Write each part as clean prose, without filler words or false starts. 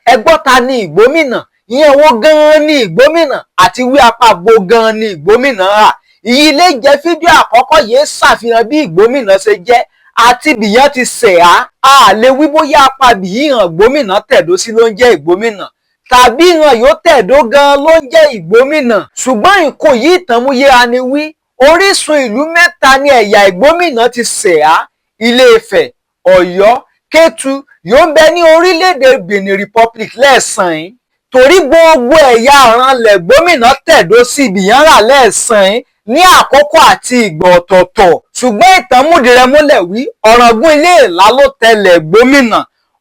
Ẹgbọ́n ta ni Ìgbómìnà? Ìyẹn wo gan-an ni Ìgbómìnà àti wí apá bo gan-an ni Ìgbómìnà rà? Ìyí lè jẹ́ fídíò àkọ́kọ́ yìí ṣàfihàn bí Ìgbómìnà ṣe jẹ́ àti bìyàn ti ṣẹ̀ á. A lè wí bóyá apá bìyí hàn Ìgbómìnà tẹ̀dó sí ló ń jẹ́ Ìgbómìnà tàbí ìran yóò tẹ̀dó gan ló ń jẹ́ Ìgbómìnà. Ṣùgbọ́n ìkó yìí ìtànmúyéra ni wí orísun ìlú mẹ́ta ní ẹ̀yà Ìgbómìnà ti ṣẹ̀ á: Ilé-Ifẹ̀, Ọ̀yọ́, Kétu yóò ń bẹ ní orílẹ̀-èdè Benin Republic lẹ́ẹ̀sán-ín. Torí gbogbo ẹ̀yà ọ̀rànlẹ̀ Ìgbómìnà tẹ̀dó sí ibìyàn rà lẹ́ẹ̀sán-ín ní àkókò àti ìgbà ọ̀tọ̀ọ̀tọ̀. Ṣùgbọ́n ìtàn múdìrẹ múlẹ̀ wí Ọ̀ràngún Ilé Ìlá ló tẹlẹ̀ Ìgbómìnà.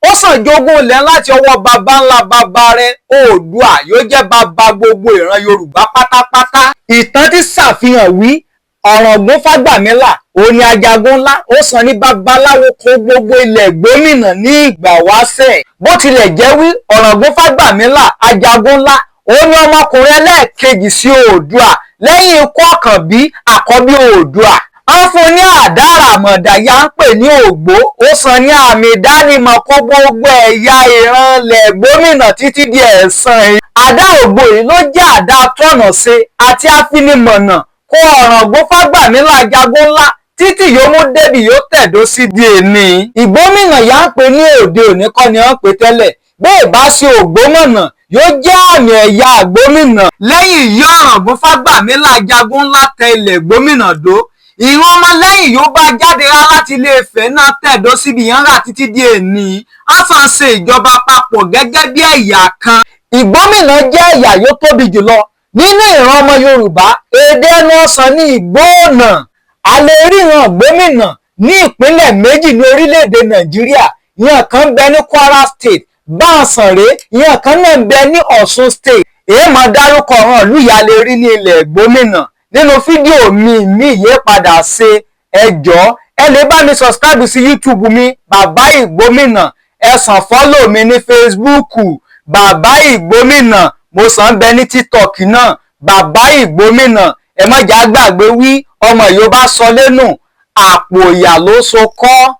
Ó sàn jogún ilẹ̀ láti ọwọ́ baba ńlá baba rẹ̀ Oòduà yóò jẹ́ baba gbogbo ìran Yorùbá pátápátá. Ìtàn ti ṣàfihàn wí Ọ̀ràngún Fágbàmílà òun ni ajagun ńlá, ó sàn ní babaláwo kó gbogbo ilẹ̀ Ìgbómìnà ní ìgbà wáṣẹ̀. Bó tilẹ̀ jẹ́ wí Ọ̀ràngún Fágbàmílà ajagun ńlá òun ni ọmọkùnrin ẹlẹ́ẹ̀kejì sí Oòduà lẹ́yìn ikú Ọ̀kànbí àkọ́bí Oòduà. Wọ́n fún ní àdá àràmọ̀dà yá ń pè ní Ògbó, ó sàn ní àmì ìdánimọ̀ kó gbogbo ẹ̀yà ìran ilẹ̀ Ìgbómìnà títí di ẹ̀sán yìí. Àdá Ògbó yìí ló jẹ́ àdá atọ́nà ṣe àti afinimọ̀nà kó Ọ̀ràngún Fágbàmílà ajagun ńlá títí yóò mú débi yóò tẹ̀dó sí di èní. Ìgbómìnà yà ń pè ní òde òní kọ́ ni wọ́n pè tẹ́lẹ̀. Bẹ́ẹ̀ bá ṣe Ògbómọ̀nà yóò jẹ́ àmì ẹ̀yà Ìgbómìnà. Lẹ́yìn yìí Ọ̀ràngún Fágbàmílà ajagun ńlá tẹ ilẹ̀ Ìgbómìnà dó, ìran ọmọlẹ́yìn yóò bá jáde rá láti Ilé-Ifẹ̀ náà tẹ̀dó síbi yẹn rà títí di èní. Wọ́n sàn ṣe ìjọba papọ̀ gẹ́gẹ́ bí ẹ̀yà kan. Ìgbómìnà jẹ́ ẹ̀yà yóò tóbi jùlọ nínú ìran ọmọ Yorùbá. Èdè ẹnu ọ̀sán ní Ìgbóònà. A lè rí ìran Ìgbómìnà ní ìpínlẹ̀ méjì ní orílẹ̀-èdè Nàìjíríà. Ìyẹn kan bẹ ní Kwara State báǹsànrè, ìyẹn kan náà bẹ ní Ọ̀ṣun State. Èé máa dárúkọ ọ̀ràn ìlú ìyá lè rí ní ilẹ̀ Ìgbómìnà nínú fídíò mi yé padà ṣe. Ẹ jọ̀ọ́, ẹ lè bá mi subscribe sí YouTube mi, Bàbá Ìgbómìnà. Ẹ sàn follow mi ní Facebook, Bàbá Ìgbómìnà. Mo sàn bẹ ní TikTok náà, Bàbá Ìgbómìnà. Ẹ má jà gbàgbé wí ọmọ yóò bá sọ lẹ́nu àpò ìyà ló so kọ́.